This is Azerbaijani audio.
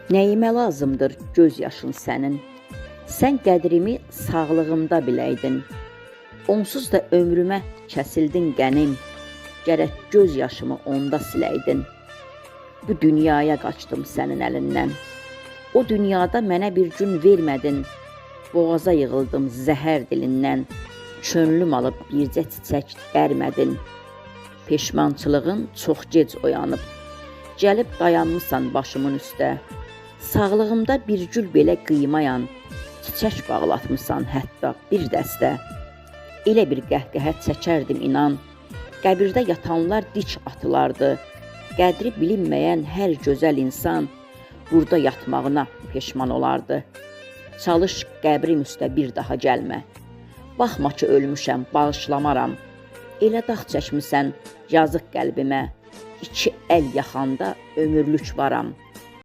Nəyimə lazımdır göz yaşın sənin? Sən qədrimi sağlığımda biləydin. Onsuz da ömrümə kəsildin qənim. Gərək göz yaşımı onda siləydin. Bu dünyaya qaçdım sənin əlindən. O dünyada mənə bir gün vermədin. Boğaza yığıldım zəhər dilindən. Könlüm alıb bircə çiçək dərmədin. Peşmançılığın çox gec oyanıb. Gəlib dayanmısan başımın üstə. Sağlığımda bir gül belə qıymayan, çiçək bağlatmısan hətta bir dəstə. Elə bir qəhqəhə çəkərdim inan. Qəbirdə yatanlar dik atılardı. Qədri bilinməyən hər gözəl insan burada yatmağına peşman olardı. Çalış qəbrim üstə bir daha gəlmə. Baxma ki ölmüşəm, bağışlamaram. Elə dağ çəkmisən yazıq qəlbimə. İki əl yaxanda ömürlük varam.